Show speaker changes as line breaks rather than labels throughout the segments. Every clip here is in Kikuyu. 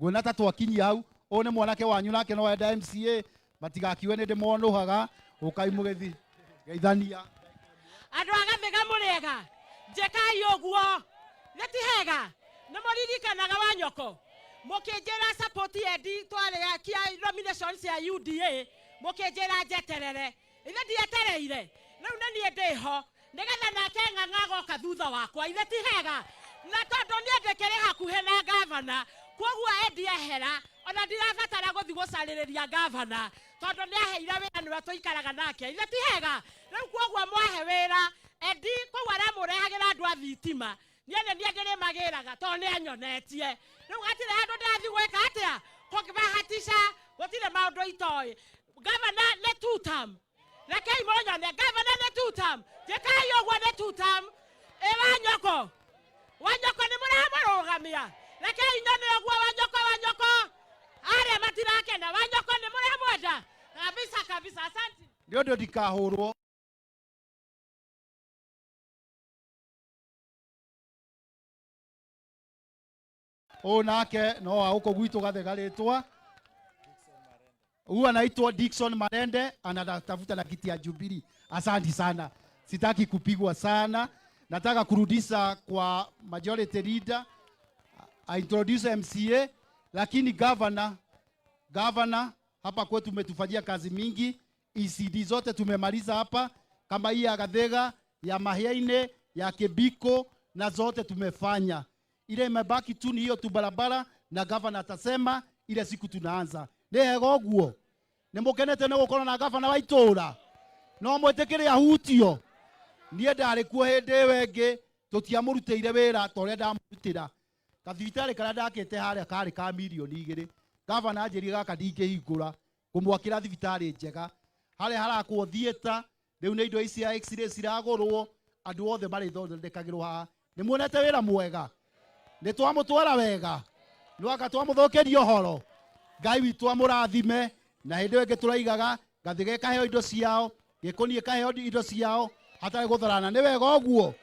Nguona ta twakinyia hau. Ũyũ nĩ mwanake wanyu nake no enda MCA, matigakiuge nĩ ndĩmonũhaga. Ũkai mũgĩthi geithania.
Andũ a Gathĩga mũrĩega, njĩkai ũguo nĩ ti hega. Nĩ mũririkanaga wa nyoko mũkĩnjĩra support endi twarĩkia nomination cia UDA, mũkĩnjĩra njeterere. Ithe ndietereire, rĩu nĩ niĩ ndĩho nĩgetha nake Ng'ang'a agoka thutha wakwa. Ithe ti hega, na tondũ niĩ ndĩkĩrĩ hakuhĩ na gavana, kwoguo endi ehera, ona ndirabatara gũthiĩ gũcarĩrĩria gavana tondũ nĩ aheire wĩra, nĩwe tũikaraga nake. Ithe ti hega, rĩu kwoguo mwahe wĩra endi kũu aramũrehagĩra andũ a thitima, niĩ nĩ niĩ ndĩrĩmagĩraga tondũ nĩ anyonetie. Rĩu hatirĩ handũ ndĩrathiĩ gwĩka atĩa, kũbahatisha, gũtirĩ maũndũ itoĩ. Gavana nĩ two term, rekei mũnyone, gavana nĩ two term, njĩkai ũguo nĩ two term. Ĩ wanyoko, wanyoko nĩ mũramũrũgamia, rekei nyone ũguo wanyoko, wanyoko arĩa matirakena, wanyoko nĩ mũramwenda kabisa kabisa. Asante.
Nĩ ũndũ ndikahũrwo. Ũyũ nake no wa gũkũ gwitũ Gathega rĩtwa. Huyu anaitwa Dickson Marende, anatafuta na kiti ya Jubilee. Asante sana. Sitaki kupigwa sana. Nataka kurudisha kwa majority leader, I introduce MCA, lakini governor hapa kwetu umetufanyia kazi mingi. ECD zote tumemaliza hapa, kama hii ya Gathega, ya Mahiaine, ya Kibiko, na zote tumefanya. Ile imebaki tu ni hiyo tu barabara, na governor atasema ile siku tunaanza. Nĩ wega ũguo? Nĩ mũkenete nĩ gũkorwo na governor wa itũũra? No mwĩtĩkĩre ahutio? Niĩ ndarĩ kuo hĩndĩ ĩyo ĩngĩ, tũtiamũrutĩire wĩra ta ũrĩa ndamũrutĩra. Kathibitarĩ karĩa ndakĩte harĩa karĩ ka mirioni igĩrĩ. Governor anjĩrire gaka ndingĩhingũra, ngũmwakĩra thibitarĩ njega. Harĩa harakwo theatre, rĩu nĩ indo ici cia x-ray ciragũrwo, andũ othe marĩthondekagĩrwo haha. Nĩ muonete wĩra mwega? Nĩ twamũtwara wega? Nĩ waka twamũthũkĩria ũhoro? Ngai witũ amũrathime. Na hĩndĩ ĩyo ĩngĩ tũraigaga Gathĩga ĩkaheo indo ciao, Gĩkũni ĩkaheo indo ciao, hatarĩ gũtharana. Nĩ wega ũguo?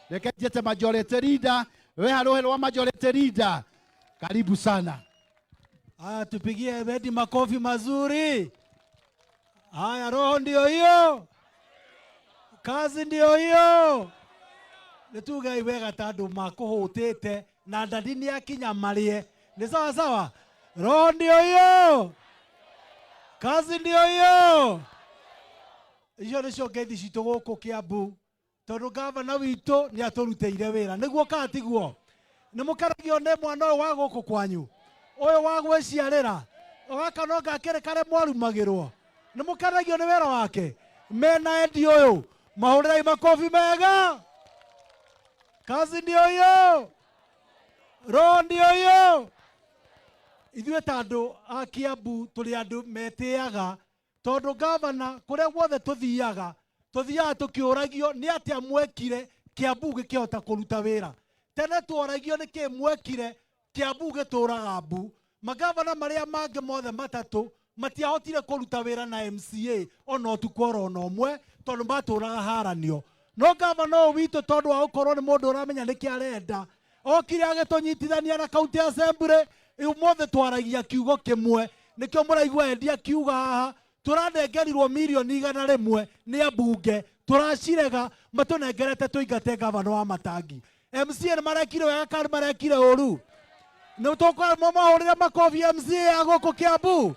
Reke njĩte majority leader. We harũhe rwa majority leader, karibu sana.
Haya, tupigie Bedi makofi mazuri. Haya, roho ndio hiyo, kazi ndio hiyo. Nĩ tuge wega ta andũ makũhũtĩte na ndadi nĩ akinya marĩe. Nĩ sawa sawa. Roho ndio hiyo, kazi ndio hiyo. Icio nĩcio ngeithi citũ gũkũ Kiambu, tondũ gavana witũ nĩ atũrutĩire wĩra. Nĩguo kana tiguo? Nĩ mũkenagio nĩ mwana ũyũ wa gũkũ kwanyu, ũyũ wa gwĩciarĩra, gaka no gakĩrĩ karĩa mwarumagĩrwo. Nĩ mũkenagio nĩ wĩra wake? Mena endi ũyũ, mahũrĩrai makobi mega. Kazi ndio hiyo, roho ndio hiyo. Ithuĩ ta andũ a Kiambu tũrĩ andũ metĩaga, tondũ gavana kũrĩa guothe tũthiaga, tũthiaga tũkĩũragio nĩ atĩa mwekire Kiambu gĩkĩhota kũruta wĩra. Tene tworagio nĩ kĩ mwekire Kiambu gĩtũraga mbu. Magavana marĩa mangĩ mothe matatũ matiahotire kũruta wĩra na MCA ona ũtukũ oro ona ũmwe, tondũ matũraga haranio. No gavana ũyũ witũ, tondũ wa gũkorwo nĩ mũndũ ũramenya nĩkĩ arenda, okire agĩtũnyitithania na county assembly. Ũmũthĩ twaragia kiugo kĩmwe, nĩkĩo mũraigua endia kiuga haha. Tũranengerirwo mirioni 100 nĩ ambunge, tũracirega, matũnengerete tũingate gavana wa Matangi. MCA nĩ marekire wega kana nĩ marekire ũru? Nĩ tũkũmahũrĩra makobi MCA ya gũkũ Kiambu.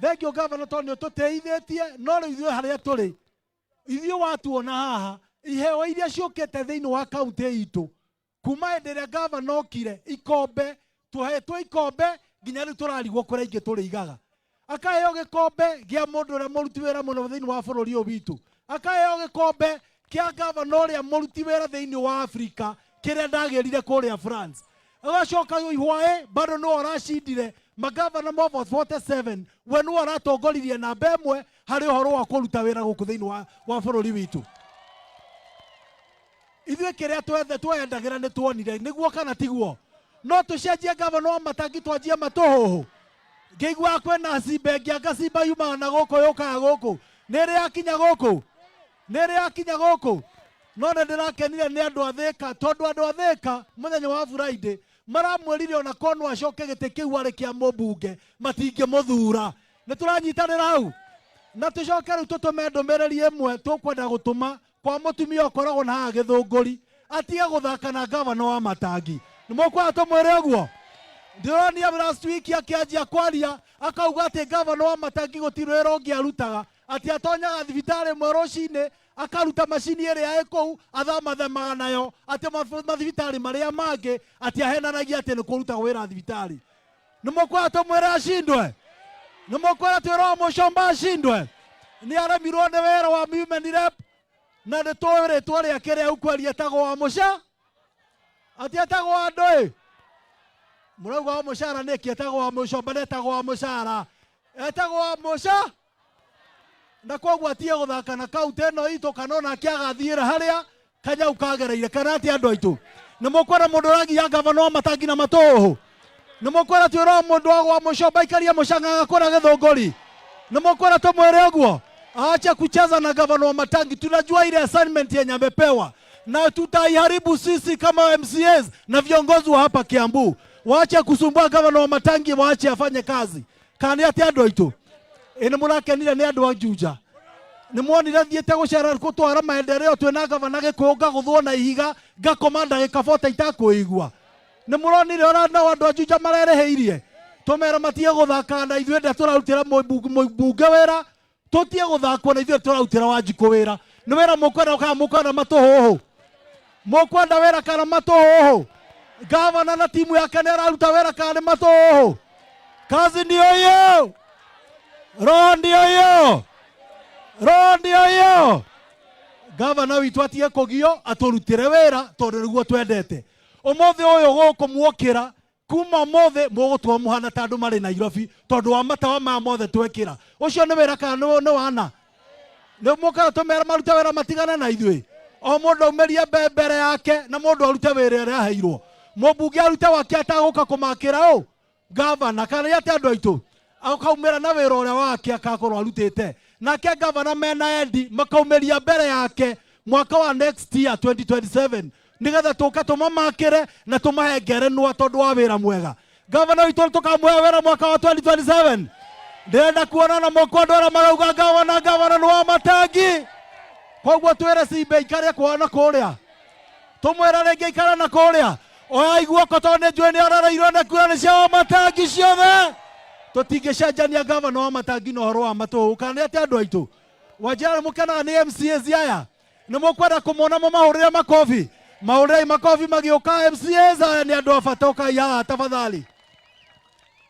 Thengiũ gavana tondũ nĩ ũtũteithĩtie, no rĩu ithuĩ harĩa tũrĩ, ithuĩ watuona haha, iheo iria ciũkĩte thĩinĩ wa kaunti itũ kuma hĩndĩ ĩrĩa gavana okire, ikombe tũhetwo ikombe nginya rĩu tũrarigwo kũrĩa ingĩ tũrĩigaga. Akaheo gĩkombe gĩa mũndũ ũrĩa mũruti wĩra mũno thĩinĩ wa bũrũri ũyũ witũ, akaheo gĩkombe kĩa gavana ũrĩa mũruti wĩra thĩinĩ wa Afrika kĩrĩa ndagĩrire kũrĩa France. Agacoka Ihwaĩ bado nĩwe ũracindire magavana ma 47, we nĩwe ũratongoririe namba ĩmwe harĩ ũhoro wa kũruta wĩra gũkũ thĩinĩ wa bũrũri witũ. Ithuĩ kĩrĩa twendagĩra nĩ tuonire, nĩguo kana tiguo? No tũcenjie gavana wa Matangi twanjie matũhũhũ. Ngĩiguaga kwĩna cimba ĩngĩ, anga cimba yumaga na gũkũ yũkaga gũkũ. Nĩ ĩrĩ yakinya gũkũ? Nĩ ĩrĩ yakinya gũkũ? No nĩ ndĩrakenire nĩ andũ a Thĩka, tondũ andũ a Thĩka mũthenya wa Friday Maramwĩrire ona korwo no acoke gĩtĩ kĩu arĩ kĩa mũmbunge, matingĩmũthura. Nĩ tũranyitanĩra hau? Na tũcoke rĩu tũtũme ndũmĩrĩri ĩmwe tũkwenda gũtũma kwa mũtumia ũkoragwo na haha Gĩthũngũri, atige gũthaka na gavana wa Matangi. Nĩ mũkwenda tũmwĩre ũguo? Ndĩronia last week akĩanjia kwaria akauga atĩ gavana wa Matangi gũtirĩ wĩra ũngĩ arutaga, atĩ atonyaga thibitarĩ ĩmwe rũcinĩ akaruta macini ĩrĩa ĩ kũu athamathemaga nayo, atĩ mathibitarĩ marĩa mangĩ atĩ ahenanagia atĩ nĩ kũrutagwo wĩra thibitarĩ. Nĩ mũkwenda tũmwĩre acindwe? Nĩ mũkwenda twĩre wa mũcomba acindwe? Nĩ aremirwo nĩ wĩra wa women rep, na nĩ tũĩ rĩtwa rĩake rĩa ukweli, etagwo wa mũca, atĩ etagwo andũ ĩ mũrauga wa mũcara nĩkĩ? Etagwo wa mũcomba, na etagwo wa mũcara, etagwo wa mũca, na koguo atige gũthaka na kaunti ĩno itũ, kana onake agathiĩra harĩa kanyau kagereire. Kana atĩ andũ aitũ, nĩ mũkwenda mũndũ ũragia gavana wa Matangi na matũhũ? Nĩ mũkwenda twĩrwo mũndũ wa gwa mũcomba aikarie mũcang'ang'a kũrĩa Gĩthũngũri? Nĩ mũkwenda tũmwĩre ũguo aache kucheza na gavana wa Matangi? Tunajua ile assignment yenye amepewa na tutaiharibu sisi kama MCAs na viongozi wa hapa Kiambu. Waache kusumbua gavana wa Matangi, waache afanye kazi. Kana nĩ atĩ andũ aitũ, ĩ nĩ mũrakenire nĩ andũ a Juja? Nĩ mwonire thiĩte gũcera gũtwara maendeleo twĩna gavana Gĩkũyũ, ngagũthwo na ihiga, ngakoma ndagĩka 40 itakũigua? Nĩ mũronire ũrĩa nao andũ a Juja marerĩhĩirie? Tũmere matige gũthaka na ithuĩ ndĩa tũrarutĩra mũmbunge wĩra, tũtige gũthakwo na ithuĩ tũrarutĩra Wanjikũ wĩra. Nĩ wĩra mũkwenda kana mũkwenda matũhũhũ? Mũkwenda wĩra kana matũhũhũ? Gavana na timu yake nĩ araruta wĩra kana nĩ matũhũhũ? Kazi ndio hiyo, roho ndio hiyo, roho ndio hiyo. Gavana witũ atige kũgio, atũrutĩre wĩra tondũ nĩguo twendete. Ũmũthĩ ũyũ gũkũ muokĩra kuma ũmũthĩ mũgũtua mũhana ta andũ marĩ Nairobi tondũ wa matawa maya mothe twekĩra. Ũcio nĩ wĩra kana nĩ wana? Nĩ mũkaga tũmera marute wĩra, matigane na ithuĩ. O mũndũ aumĩrie mbere yake na mũndũ arute wĩra ũrĩa aheirwo. Mũmbunge arute wake atagũka kũmakĩra ũ gavana. Kana nĩ atĩ andũ aitũ, akaumĩra na wĩra ũrĩa wake akakorwo arutĩte, nake gavana mena Endi makaumĩria mbere yake mwaka wa next year 2027, nigetha tũke tũmamakĩre na tũmahe ngerenwa tondũ wa wĩra mwega. Gavana witũ tũkamũhe wĩra mwaka wa 2027. Ndĩrenda kuona na moko andũ arĩa marauga gavana, gavana nĩ wa Matangi. Koguo twĩre Simba ikare kwao na kũrĩa, tũmwĩre rĩngĩ aikare na kũrĩa. Oyai guoko tondũ nĩ njũĩ nĩ arereirwo na kura nĩ cia wa Matangi ciothe. Tũtingĩcenjania gavana wa Matangi na ũhoro wa matũhũ. Kana nĩ atĩ andũ aitũ Wanjĩra, nĩ mũkenaga nĩ MCAs aya? Nĩ mũkwenda kũmona mũmahũrĩre makobi? Mahũrĩrei makobi magĩũka. MCAs aya nĩ andũ a bata. Ũkai haha tafadhali.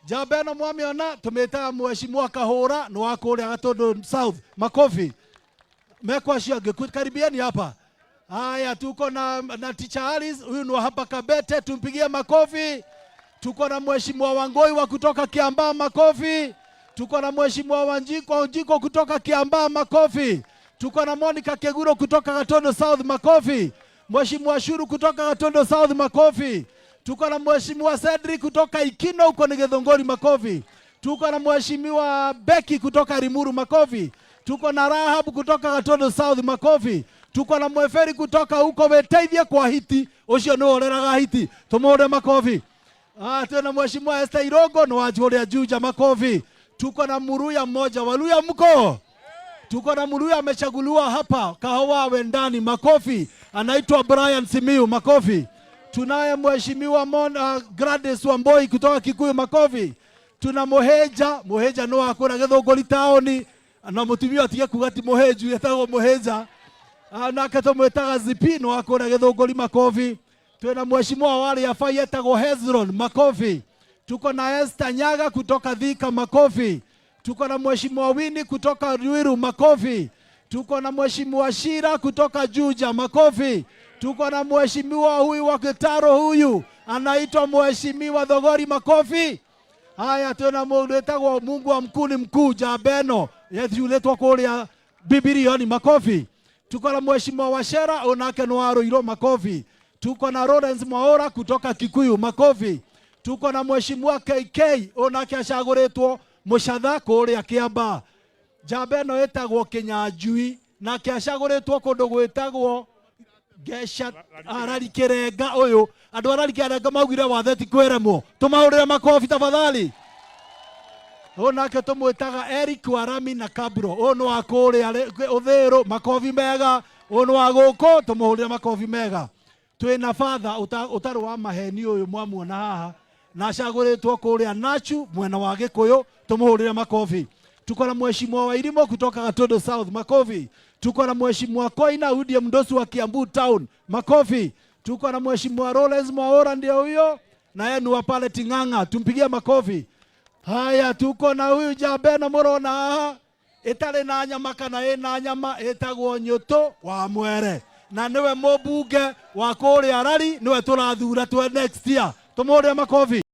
Njamba ĩno mwamĩona tũmĩtaga Mheshimiwa Kahũra, nĩ wa kũrĩa Gatũndũ South. Makobi mekwa acio angĩ, karibieni hapa. Haya, tuko na Teacher Alice, huyu ni wa hapa Kabete, tumpigie makofi. Tuko na Mheshimiwa Wangoi wa kutoka Kiambaa, makofi. Tuko na Mheshimiwa Wanjiko kutoka Kiambaa, makofi. Tuko na Monica Keguro kutoka Gatondo South, makofi. Mheshimiwa Shuru kutoka Gatondo South, makofi. Tuko na Mheshimiwa Cedric kutoka Ikino huko ni Githunguri, makofi. Tuko na Mheshimiwa Becky kutoka Limuru, makofi. Tuko na Rahab kutoka Gatondo South, makofi. Tuko na Mweferi kutoka huko Weteithie kwa hiti, ucio nĩ ũreraga hiti, tumuhure makofi. Ah, tuna Mheshimiwa Esther Irogo ni wa Juja Juja, makofi. Tuko na Muruya mmoja, Waluya mko? Tuko na Muruya amechaguliwa hapa Kahawa Wendani, makofi. Anaitwa Brian Simiu, makofi. Tunaye Mheshimiwa Gladys Wamboi kutoka Kikuyu, makofi. Tuna Muheja, Muheja no akura Githunguri taoni, na mutumia atige kuga ti Muheju, etagwo Muheja. Ah, nake tumwitaga Zipi, no akura Githunguri, makofi. Tuna Mheshimiwa wale afai etagwo Hezron, makofi. Tuko na Esther Nyaga kutoka Thika, makofi. Tuko na Mheshimiwa Winnie kutoka Ruiru, makofi. Tuko na Mheshimiwa Shira kutoka Juja, makofi. Tuko na Mheshimiwa huyu wa Gitaro, huyu anaitwa Mheshimiwa Thogori, makofi. Haya, tuna mũndũ wĩtagwo Mungu wa mkuu ni mkuu, Jabeno yethuretwo kũrĩa Bibilioni, makofi. Tuko na Mheshimiwa Wachera onake nĩ wa Ruiru, makofi. Tuko na Lawrence Mwaura kutoka Kikuyu, makofi. Tuko na Mheshimiwa KK onake acagũrĩtwo Mũcatha kũrĩa Kiambaa. Njamba ĩno ĩtagwo Kinyanjui, nake acagũrĩtwo kũndũ gwĩtagwo Ngeca Arari Kirenga uyu andu Arari Kirenga maugire wathe ti kwiremwo, tumahurire makobi tafadhali. Ũyũ nake tũmwĩtaga Eric Warami na Kabro, ũyũ nĩ wa kũrĩa Ũthĩrũ, makobi mega. Ũyũ nĩ wa gũkũ, tũmũhũrĩre makobi mega. Twĩna father ũtarĩ wa maheni, ũyũ mwamuona haha na acagũrĩtwo kũrĩa Nachu mwena wa Gĩkũyũ, tũmũhũrĩre makobi. Tuko na mheshimiwa Wairimo kutoka Gatondo South, makofi. Tuko na mheshimiwa Koina, huyu ndiye mdosi wa Kiambu Town, makofi. Tuko na mheshimiwa Lawrence Mwaura, ndio huyo na yeye ni wa pale Ting'ang'a, tumpigie makofi. Haya, tuko na huyu jabena mũrona haha ĩtarĩ na nyama kana ĩna nyama, ĩtagwo Nyũtũ wa Mwere na nĩwe mũmbunge wa kũrĩa Rari, nĩwe tũrathura twe next year, tũmũhũrĩre makofi.